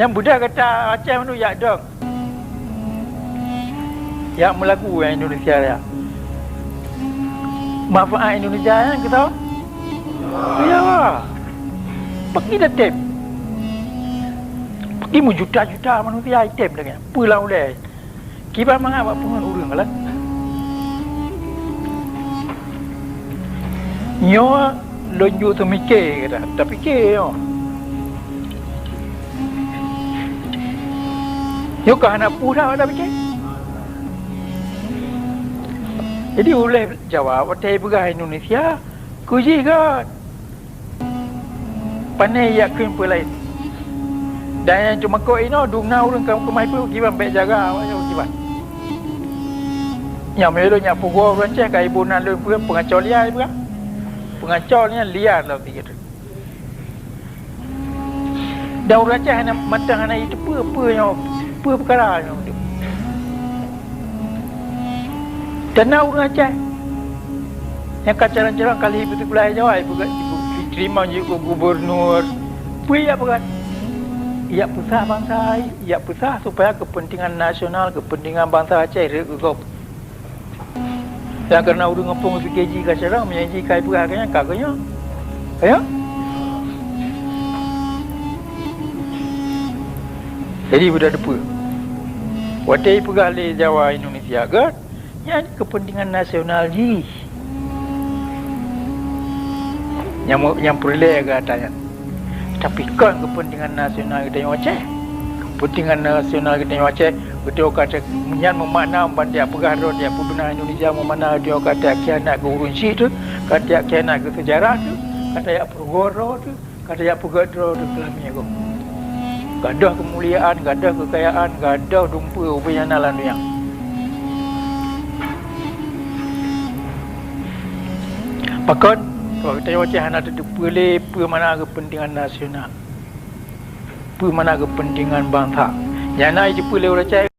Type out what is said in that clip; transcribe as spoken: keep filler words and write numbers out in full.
Nyang beudah gata Aceh mandum jak dong. Jak meulagu nyang Indonesia raya. Manfaat Indonesia nyan gata? Ya. Peuki dah tem. Peuki meujuta-juta manusia item lagèe nyan. Peue lam ulèe? Kiban mangat bak peungon ureueng lah. Nyoe lôn jeuet teumike gata, tapike nyoe. Nyoe ka hana peue dah tapike. Jadi ulèh Jawa watèe peugah Indonesia, keu jih gèt. Pane jak kheun peue laén. Dan nyang teumakot inoe dum na ureueng ka keumah peue kiban bèk jaga awak nyoe kiban. Nyang meulôn nyang peugoe ureueng Aceh ka iboh nan lôn peue peungaco liar peue. Peungaco nyan liar lom tiga tu. Dan ureueng Aceh hana mantong hana jiteupeue peue nyoe, peue peukara nyoe. Dan na ureueng Aceh nyang ka calon-calon kali beuteupeulai Jawa, ipeugah jiteurimong jeuet keu gubunur. Peue jak peugah? Jak peusah bansa, jak peusah supaya keupeuntengan nasional, keupeuntengan bansa Aceh rhot keu gob. Nyang keureuna ureueng gampông pike jih ka carông, meunyo jih ka ipeugah keu nyan, ka keu nyoe. Ka nyoe? Jadi beudah teupeue. Watèe ipeugah lé Jawa Indonesia gèt, nyan keupeuntengan nasional jih. Nyang, nyang peureulèe gata nyan. Tapi kon keupeuntengan nasional geutanyoe Aceh. Keupeuntengan nasional geutanyoe Aceh, geutanyoe ka cak nyan meumakna ban jak peugah droe jak peubeuna Indonesia meumakna geutanyoe ka jak khianat keu ureueng chik teuh, ka jak khianat keu seujarah teuh, ka jak peurugoe droe teuh, ka jak peugah droe teuh keulamie gob. Gadôh keumuliaan, gadôh keukayaan, gadôh dumpeue ubé nyang na lam dônya. Pakon? Sabab geutanyoe Aceh hana tateupeue lé peue makna keupeuntengan nasional. Peue makna keupeuntengan bansa. Nyang na jiteupeue lé ureueng Aceh